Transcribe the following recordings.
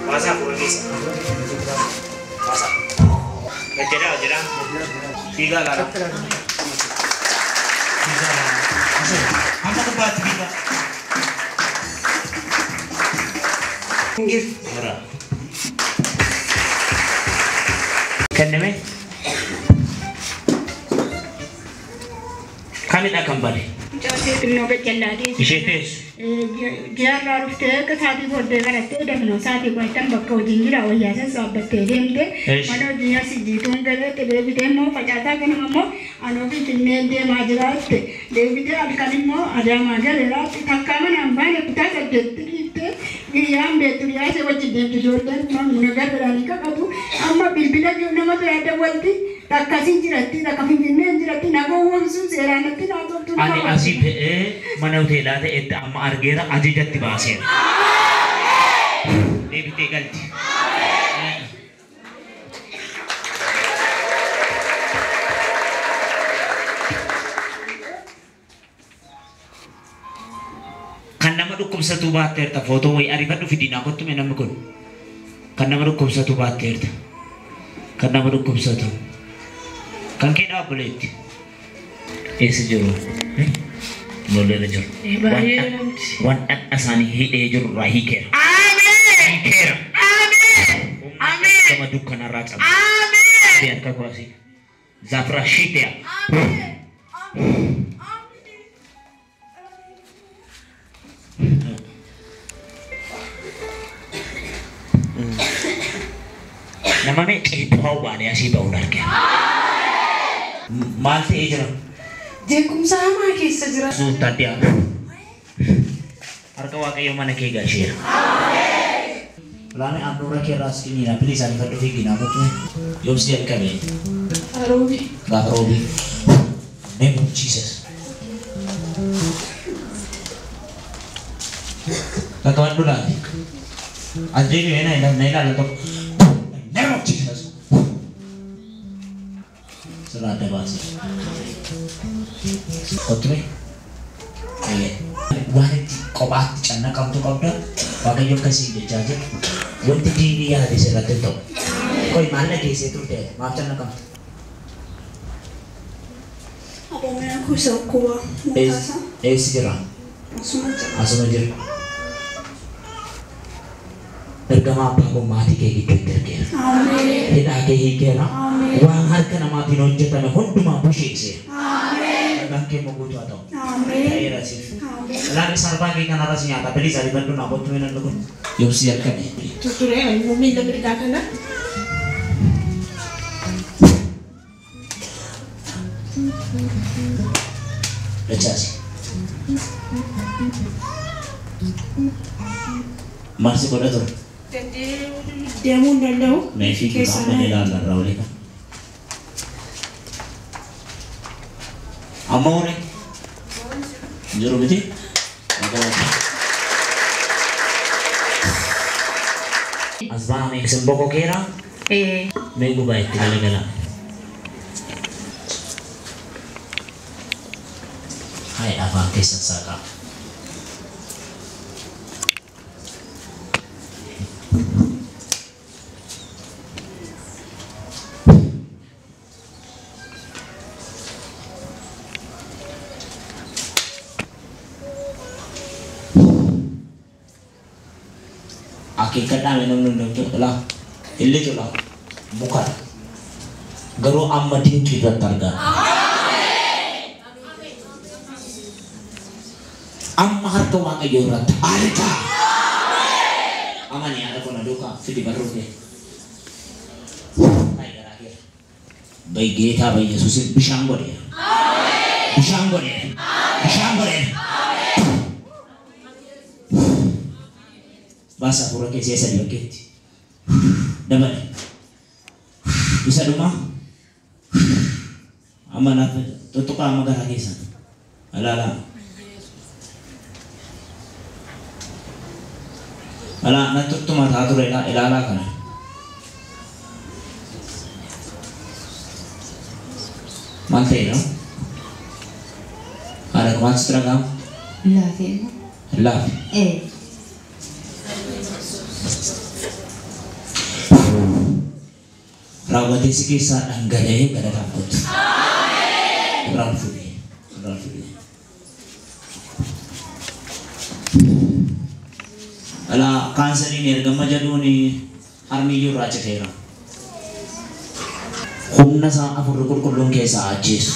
Baasaa fuula keessa. Baasaa. Gajjaraa jedhaa. Fiigaa laala. Fiigaa laala. Hamma gubbaatti fiigaa. Hora. Kenname. Kamidha kan bade? Mucaasee xinnoo gajjallaa Ishee teessu. Jaarraa dhuftee akka sa'aatii booddee barattee dafnoo sa'aatii qo'attan bakka hojiin jira wayyaa sassaabbattee deemte mana hojii asii jiituun galeetti deebitee immoo facaasaa ganama immoo anoo finfinnee deemaa jiraatti deebitee halkan immoo adaamaa galeeraatti takkaa manaan baane kutaa saddeetti dhiiftee hiriyyaan beektu hiriyaa ishee wajjin deemtu ijoolleen mana gargaaranii kakatu amma bilbila nama biraa dawwalti takkasiin jiratti takka finfinneen jiratti na gowwoomsuun seeraan natti naa toltu. Ani asii ba'ee mana hoteelaa ta'etti amma argeera ajajatti baaseera. Deebitee galti. Kan nama dhukkubsatu baatteerta footoo wayii ariifadhu fidinaa kottume namni kun. Kan nama dhukkubsatu baatteerta. Kan nama dhukkubsatu. Kan kee dhaabbileetti. Eessa jiru? Lolleerra jiru. Waan dhadha isaanii hidhee jiru irraa hiikeera. Hiikeera. Gama dukkanarraa cabe. Harka koo asii. Zaafira shiiteya. Nama mee qeebbaa awwaalee asii ba'uun argina. Maal ta'ee jira? Jeequmsa hamaa keessa jira. Suuttaan dhiyaatu. Harka Waaqayyo mana kee galcheera. Laame handhuura kee irraa as kiniina. Biliis ani fadhu fiiginaa kottu. Yoomsi jalqabe? Roobi. Gaafa roobii. Name of Jesus. Kakawwan laale. As deebi'ee na ilaala tokko. Name of Jesus. Sirraa adda baasee. Kottu mee? Waan itti kophaatti cannaqamtu qabda. Waaqayyo akkasii jechaa jira. Wanti diinii yaade sirratti hin ta'u. Qoy maal dhageessee turte? Maaf cannaqamte? Aboomiyaa kuusa dhukkuba mataasaa. Eessi jira? Asuma jira. Asuma jira. Ergamaa abbaa koo maatii kee gidduutti ergeera. Hidhaa kee hiikeera. Waan harka namaatiin hojjetame hundumaa busheesseera. Nagaan kee immoo guutuu haa ta'u. Ta'eera siif. Laami sarbaa kee kanarras nyaata. Biliis ariifadhu naa kottu mee namni kun. Yoomsi jalqabe. Tutturee immoo miila mirgaa kana. Dachaasi. Maal si godha ture? Deemuu hin danda'u. Mee fiigi amma ilaalla irraa olii kan. Amma horii? Jiru miti? As baame isin boqoo keera? Mee gubaa itti galagala. Hai afaan keessan saaqaa. Akeekkadhaa mee namni hundumtuu ilaa illitu laa mukadha. Garuu amma dinqii irratti argaa. Amma harka Waaqayyoo irratti argaa. Amani haadha koo na duukaa fidi barruu kee. Hai garaa kee. Baygeetaa Bayyesuusin bishaan godheera. Bishaan godheera. Bishaan godheera. Baasaa hafuura kee si'a sadii bakkeetti. Dabale. Isa dhumaa. Amma naaf tuttuqaa amma garaa keessan. Ilaalaa. Alaa na tuttuma taa ture ilaalaa kana. Maal ta'e no? Haadha koo maal sitti dhaga'ama? Laafee. Laafe. Raawwatee si keessaa dhangala'ee galataan kottu. Irraan fuudhee. Irraan fuudhee. Alaa kaanseriin ergama jedhuun harmiyyuu irraa citeera. Humna isaa afurri qulqulluun keessaa ajjeesu.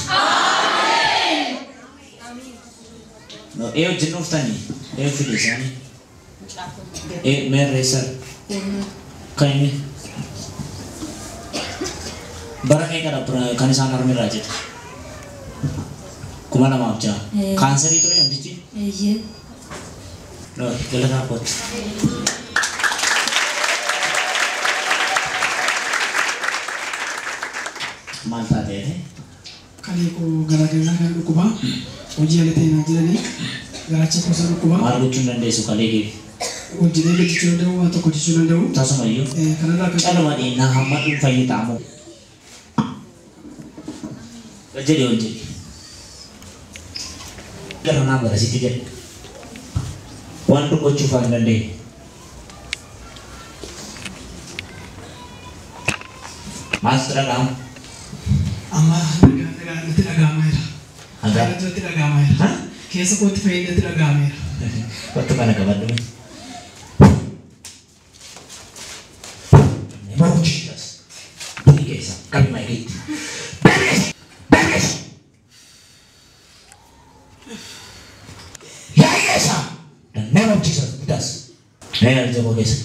Ee wajjin dhuftanii? Ee fide isaanii? Ee meerreessan? Kan inni? Bara meeqadha kan isaan harmirraa cite? 2006. Kaanserii ture namtichi? Eeyyee. Galataa kootu. Maal taatee? Kalee koo garaagaraa kan dhukkuba. Hojii ala ta'e naan jedhanii garaacha kuusaa dhukkuba. Maal gochuu hin dandeessu kalee kee? Hojiilee hojjechuu danda'u, waan tokko hojjechuu danda'u. Tasumayyuu. Kanarraa kan Caluma dhiinnaa hamma dhuunfayyee ta'amu. Jedhi ol jedhi. Gara naan barasitti jedhi. Waan gochuuf waan dandeenye. Maaltu dhaga'ama? Amma natti dhaga'amaa jira. Nagaa? Natti dhaga'amaa jira. Keessa kootti fayyadee natti dhaga'ameera. Bakka kana qabadhu. Name of Jesus. Bini keessa qabi maayikiitti. Beres! Beres! Yaa keessa! The name of Jesus das. Mee arja koo keessa.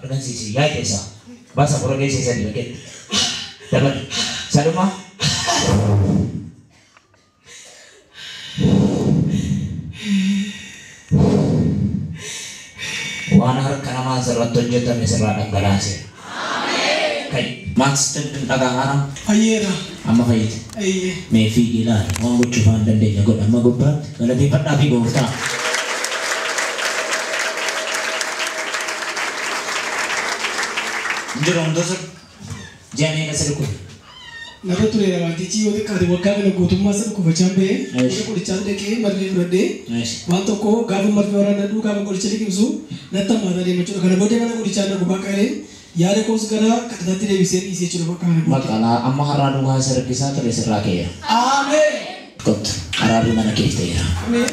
Argansiisi yaa keessa. Baasa bora keessa isa dibakeetti. Dabali. Saduma. Waan harka namaa sirratti hojjetame sirraa dhangalaaseera. Kai maal sitti dhaga'amaa? Fayyeera. Amma fayyite. Eeyyee. Mee fiigii ilaali. Waan gochuuf waan dandeenya godha. Amma gubbaatti galateeffadhaa fi gooftaa. Jiru hunduu sun ji'a meeqa si dhukkube? Narra tureera wantichi yoo xiqqaate waggaa kana guutummaa isa dhukkubachaan ba'ee mana qorichaa dhaqee marfee fudhadhee waan tokko gaafa marfee waraanadhu gaafa qoricha liqimsu natti hammaataa deema jechuudha. Kana booddee mana qorichaa dhaqu bakka galee yaada koos gara kadhataatti deebisee dhiisee jechuudha bakka kana booddee. Maqalaa amma har'aa dhugaa isa rakkisaa ture sirraa ka'eera. Ameen. Kottu araarri mana keef ta'eera. Ameen.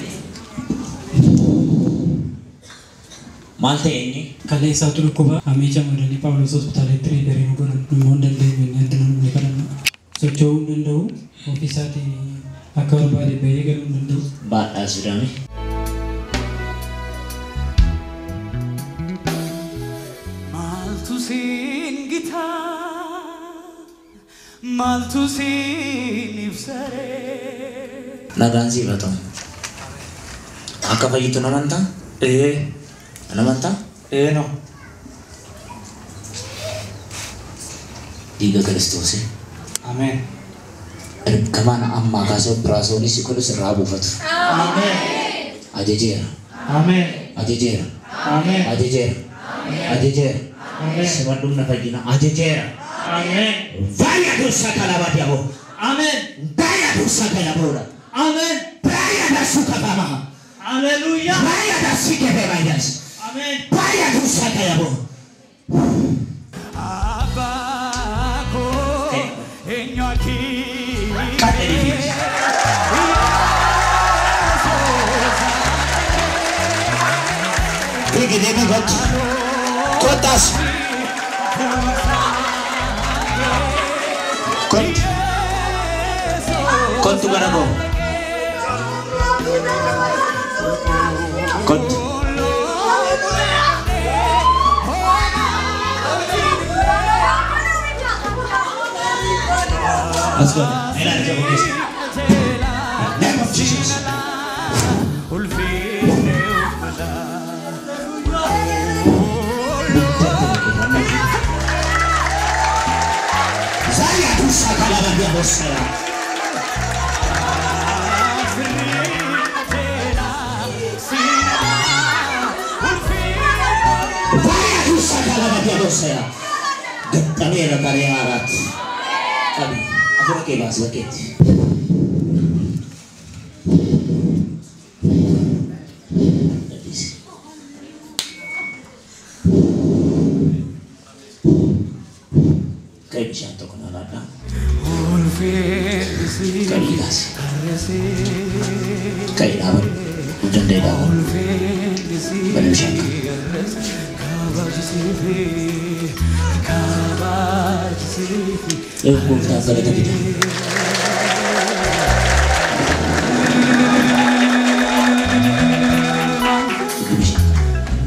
Maal ta'e inni? Kalee isaatu dhukkuba Amiica Madanii Paawulos Hospitaalitti riidarii nu godhan immoo hin dandeenyu inni adda nu kadhanna. Socho'uu hin danda'u ofii isaatii akka barbaade ba'ee galuu hin danda'u. Baadhaa Sudaame. Maaltu siin gitaa, maaltu siin ibsaree. Nagaan siif haa ta'u. Akka fayyittu hin amantaa? Ee. Hin amantaa? Ee no. Dhiiga Kiristoosii. Ameen. Ergamaan ammaa kaasee operaasyoonii si godhu sirraa buufatu. Ameen. Ajajeera. Ameen. Ajajeera. Ameen. Ajajeera. Ajajeera. Ameen. Simadhu humna fayyinaa. Ajajeera. Ameen. Vaya dursa kalabati abo. Ameen. Vaya dursa kalaboora. Ameen. Vaya dasu kabama. Haleluuyaa. Vaya dasi kebe vayas. Ameen. Vaya dursa kalabo. Abbaa koo eenyu Qaxxee. Fiigi deemee kottu. Kottaas. Kottu. Kottu gara koo. Kottu. Let's go. Ilaali jaboo keessa. Name of Jesus. Zaya dusa kalaba bosera. Zaya dusa kalaba bosera. Gattameera taree haaraatti. Qabi. Afura kee baasi bakkeetti. Gadhiisi. Danda'eedha. Bani bishaan kana. Gooftaan galata fida.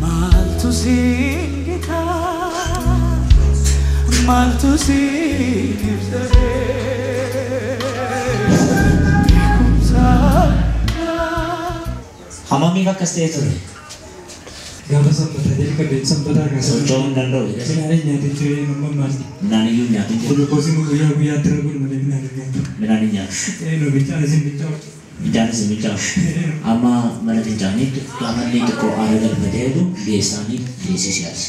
Maaltu siin gitaa, maaltu siin ibsaree, beekumsa. Hammamiif akkas ta'e ture? Gaafa sanbataa jalqabee sanbataa kaasee. Socho'uu hin danda'u. Midhaan hin nyaatin ture amma maali? Midhaan iyyuu hin nyaatin ture. Gulukoosii guyyaa guyyaatti irra godhu malee midhaan hin nyaatu. Midhaan hin nyaatu. Eenyu bichaan isin bichaa'u. Bichaan isin bichaa'u. Amma mana fincaanii gaafa xiqqoo aara galfatee jiru geessaanii geessisiyaas.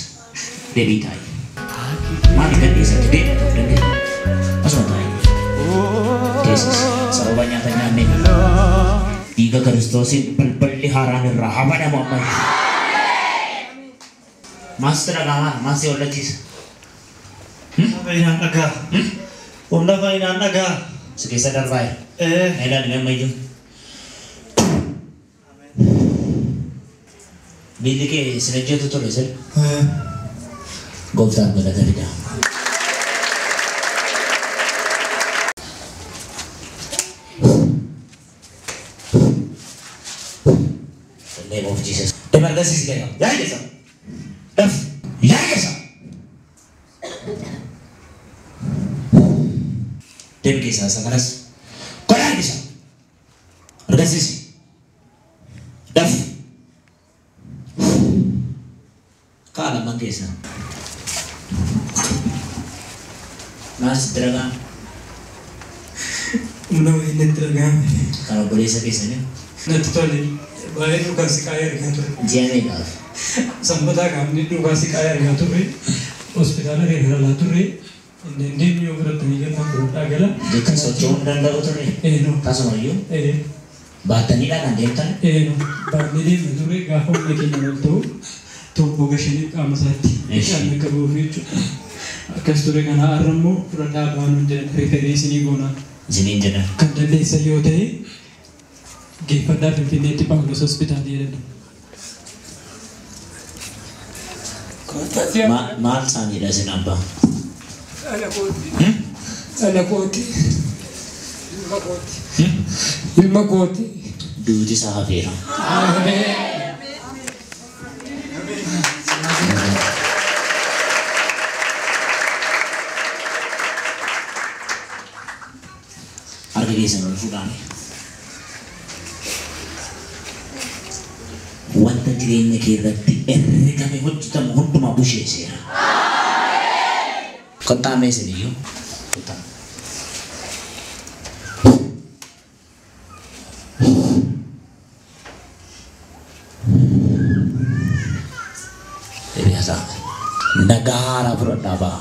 Deebii taa'i. Maali kan dhiyeessatti deemu ta'uu dandeenya. Asuma taa'i. Teessis sababa nyaata nyaannee dhiiga Kiristoosiin balballi haaraan irraa haa banamu ammayyu. Maasitti dhaga'amaa maasii hollachiisa. Faayidaan dhagaa. Humna faayidaan dhagaa. Si keessa darbaa jira. Na ilaali ammayyuu. Miilli kee sin ejjetu ture sin. Gooftaan galata fida. The name of Jesus. Demargasiis gaya. Yaa keessa. Daf. Yaa keessa. Deem keessaa isa kanas. Godhaa keessa. Argasiisi. Daf. Kaa lamaan keessa. Maal sitti dhaga'ama? Humna wayii natti dhaga'ame. Kan obboleessa keessanii? Natti tole. Baay'ee duukaa siqaayee argaa ture. Ji'a meeqaaf? Sanbataa qaamni duukaa siqaayee argaa turre. Hospitaala referaalaa turre. Inni deemni yoo fudhatanii galtan fudhadhaa gala. Jechuun socho'uu hin danda'u turre? Eenyu. Tasumayyuu? Baattaniidha kan deemtan? Eenyu. Baannee deemna turre gaafa humna keenya ol ta'u tokko gashanii qaama isaatti bishaan akka ba'uuf jechuudha. Akkas ture kana har'a immoo fudhadhaa baanuun jedhan referii isinii goonaa. Isiniin jedhan. Kan dandeessan yoo ta'e geeffadhaa Finfinneetti Paawulos Hospitaalii jedhan. Maal isaaniidha isin abbaa? Dhala kooti. Dhala kooti. Ilma kooti. Ilma kooti. Duuti isaa hafeera. Ameen. Harka keessan ol fuudhaani. Wanta jireenya kee irratti herregame hojjetamu hundumaa busheesseera. Kottaa mee isin iyyuu. Kottaa. Hiriyaa nagaa haaraa fudhadhaa ba'a.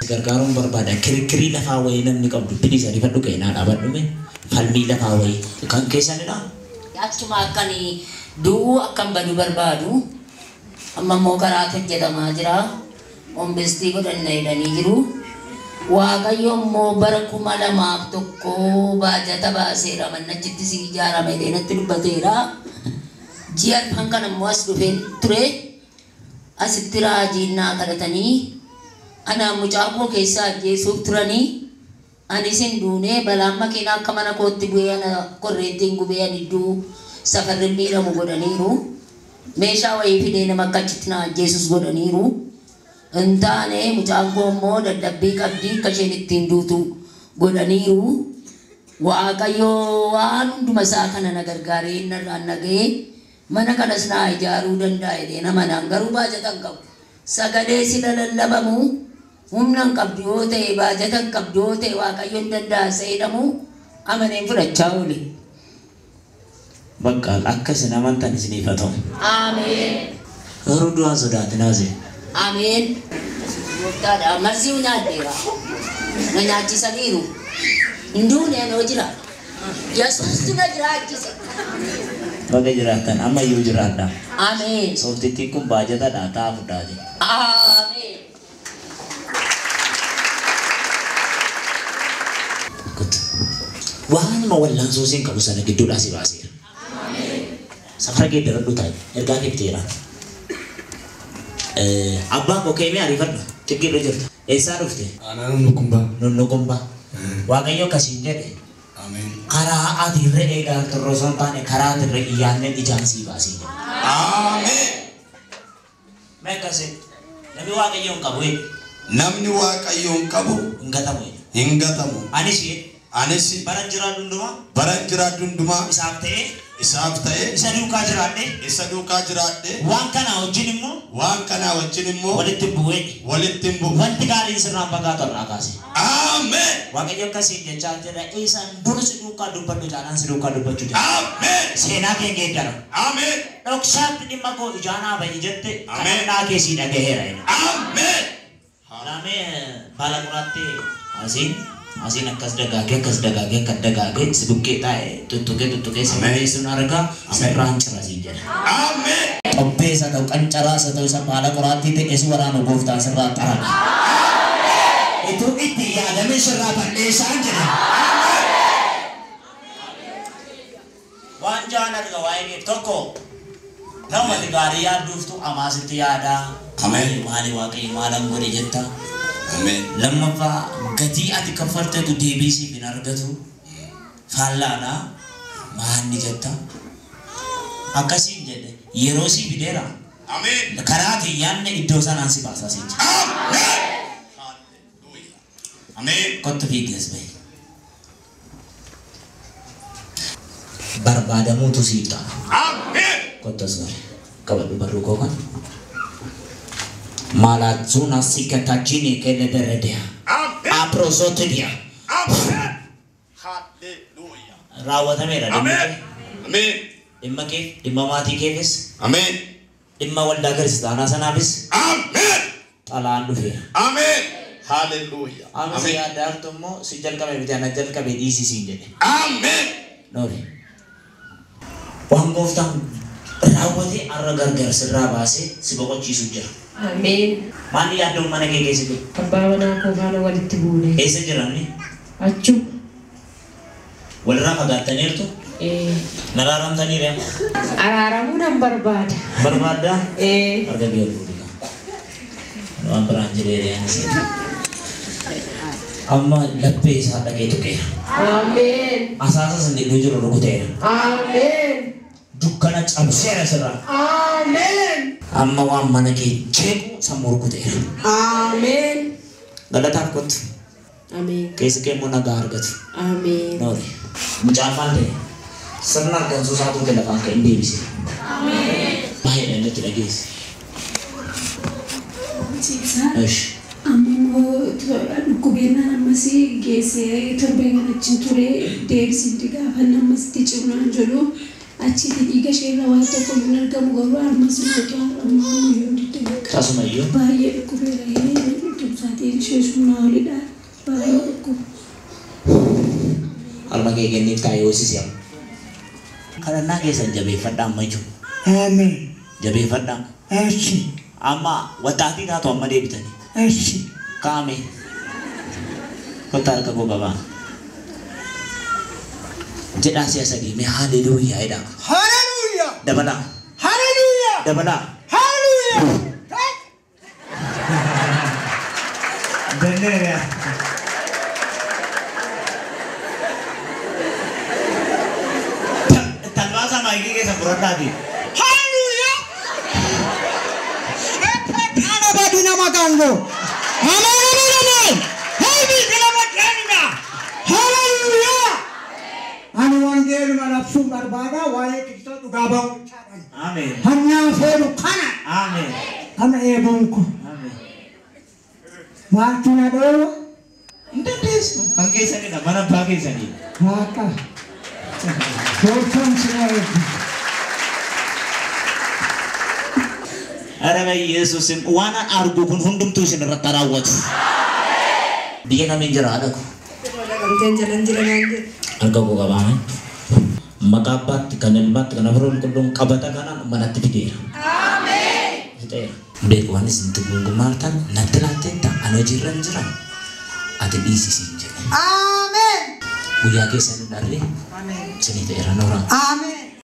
Gargaaruun barbaada. Kirkirii lafaa wayii namni qabdu bilisa ariifadhu keenyaa dhaabadhu mee falmii lafaa wayii kan keessanidha. Achuma akkan du'uu akkan badu barbaadu amma immoo karaatu hojjetamaa jira. Ombestii godhanna jedhanii jiru. Waaqayyo immoo bara 2001 baajata baaseera mannachitti si ijaarame jedhee natti dubbateera. Ji'a arfan kana immoo as dhufeen ture. Asitti raajiin naa kadhatanii ana mucaa koo keessaa ajjeesuuf turanii anis hin duune balaan makiinaa akka mana kootti bu'ee ana korreettiin gubee ani iddoo safarri miidhamu godhaniiru. Meeshaa wayii fidee nama akka achitti na ajjeesus godhaniiru. Hin taane mucaan koo immoo dadhabbii qabdii akka isheen ittiin duutu godhaniiru. Waaqayyo waan hunduma isaa kana na gargaaree innarraan na ga'ee mana kanas naa ijaaruu danda'a jedhee nama naan garuu baajata hin qabu. Sagalee sila lallabamu humna hin qabdu yoo ta'e baajata hin qabdu yoo ta'e Waaqayyo hin danda'a isa jedhamu amaneen fudhachaa oole. Bakka akka isin amantan isiniif haa ta'u. Ameen. Garuu du'aa sodaatinaa isin. Ameen. Gooftaadha. Marzii nyaadheera. Na nyaachisaniiru. Hin duune anoo jira. Yesuustu na jiraachise. Baga jiraattan amma iyyuu jiraadha. Ameen. Softittiin kun baajatadha ta'a fudhaati. Ameen. Waanuma wallaansoo siin qabu sana gidduudhaa si baaseera. Safara geeddaradhu taa'e. Ergaa kee biteera. Abbaa koo keemee ariifadhu. Xiqqeerra jirta. Eessaa dhufte? Aanaa Nunnuqumbaa. Nunnuqumbaa. Waaqayyo akkasiin jedhe. Karaa ati irra eegaa turre osoo hin taane karaa ati irra iyyaanneen ijaan sii baasee jira. Ameen. Mee akkasii namni Waaqayyoon qabu jedhe. Namni Waaqayyoon qabu hin gatamu jedhe. Hin gatamu. Anis jedhe. Anis bara jiraadhu hundumaa. Bara jiraadhu hundumaa. Isaaf ta'ee. Isaaf ta'ee. Isa duukaa jiraadhe. Isa duukaa jiraadhe. Waan kanaa wajjin immoo. Waan kanaa wajjin immoo. Walitti hin bu'ee. Walitti hin bu'u. Wanti gaariin sirraan fagaatu irraa kaase. Ameen. Waaqayyo akkasiin jechaa jira. Isaan dur si duukaa dubbadhu caalaan si duukaa dubbachuu jira. Ameen. Seenaa kee geeddara. Ameen. Dhoksaatti dhimma koo ijaanaa ba'i jette kadhannaa kee sii dhagaheera. Ameen. Lamee baala qoraatti asiin asiin akkas dagaagee akkas dagaagee akkas dagaagee si bukkee taa'e tuttuqee tuttuqee si balleessuun argaa sirraan cira siin jedha. Ameen. Xobbee isa ta'u qancaraa isa ta'u isa baala qoraattii ta'e si waraanu gooftaan sirraa xaraga. Ituu itti yaadamee sirraa balleessaan jedha. Waan jaan arga waa'ee keef tokko nama gaarii yaadduuftu amaasitti yaadaa. Ameen. Maali waaqayyo maalan godhe jetta. Ameen. Lammaffaa gatii ati kaffalteetu deebii siif hin argatu. Faallaadha. Maanni jetta. Akkasiin jedhe yeroo sii fideera. Ameen. Karaa ati yaadne iddoo sanaan si baasaa siin jedhe. Ameen. Ameen. Kottu fiigee as bahi. Barbaadamuutu siif ta'a. Ameen. Kottu as gari. Qabadhu barruu koo kana. Malazuna sikatachini keleberedea. Ameen. Aprozotidia. Ameen. Hallelujah. Raawwatameera dhimma Ameen. kee. Ameen. Dhimma kee, dhimma maatii keefis, Ameen. dhimma waldaa kiristaanaa sanaafis Ameen. xalaan dhufeera. Ameen. Hallelujah. Amma si Ameen. yaaddaa jirtu immoo si jalqabe miti ana jalqabe dhiisi siin jedhe. Ameen. Noori. Waan gooftaan raawwatee har'a gargar sirraa baasee si boqochiisu jira. Ameen. Maalli yaaddoon mana kee keessa jiru? Abbaa manaa koo faana walitti buune. Eessa jiranni? Achuma. Walirraa fagaattaniirtu? Naraaramtaniira? Araaramuu nan barbaada. Barbaaddaa? Harka kee ol fuudhi. Waan biraan jedhee anis. Amma laphee isaa dhaqee tuqeera. Ameen. Asaasas inni iddoo jiru rukuteera. Ameen. Dukkana cabseera sirraa. Ameen. Amma waan mana kee jeequ sammuu rukuteera. Ameen. Galataaf kottu. Ameen. Keessi kee immoo nagaa argatu. Ameen. Noori. Mucaan maal ta'e? Sirna argamsuu isaa tuute lafaan ka'e hin deebise. Baay'eedha inni itti dhageesse. Ish. Amma immoo dhukkubeenaan ammas geessee torbee kana achiin ture deebisitti gaafanna ammas itti cimnaan jedhu achitti dhiiga ishee irra waan tokko hin argamu garuu ammas mootu amma ammayyuu didda bakka. Tasumayyuu. Baay'ee dhukkubeera dhukkubsaatiin ishee sumnaa olidha baay'ee dhukkuba. Harma kee kenniif taa'ee hoosisi amma. Kadhannaa keessan jabeeffadhaa amma jechuudha. Ameen. Jabeeffadhaa. Eshi. Amma waddaatii taatu amma deebitanii. Eshi. Kaame. Kottaa harka koo qabaa. Jedhaa si'a sadii mee haleluuyaa jedhaa. Haleluuyaa. Dabalaa. Haleluuyaa. Dabalaa. Haleluuyaa. Dandeera. Talbaasaa maayikii keessa fudhadhaati. Haleluuyaa. Kana badu nama gango. Amen amen amen. Hebi kalama kenna. Haleluuyaa. Ani wangeeluma labsuun barbaada waa'ee Kiristoos dhugaa ba'uu chaadhan. Ameen. Hannaan seenu kana. Ameen. Kana eebuun kun. Ameen. Maaltu na dhoowwa? Hin dandeessu. Kan keessanidha. Mana abbaa keessanii. Waaqa. Gooftaan si haa eebbisu. ኧረ በኢየሱስም ዋና አርጉ kun hundumtuu isin irratti raawwatu. Biyya kamiin jira haadha koo? Qabamteen jalan jira naan jedhe. Harka koo qabaame. Maqaa abbaatti kan ilmaatti kan hafuura qulqulluun qabata kanaan manatti fideera. Fixeera. Beeku waan isin gungumaartan natti laatteetta ani hojiirra hin jira. Ati dhiisi siin jedhe. Ameen. Guyyaa keessan hin dharree Ameen. isinii ta'eera noora. Ameen.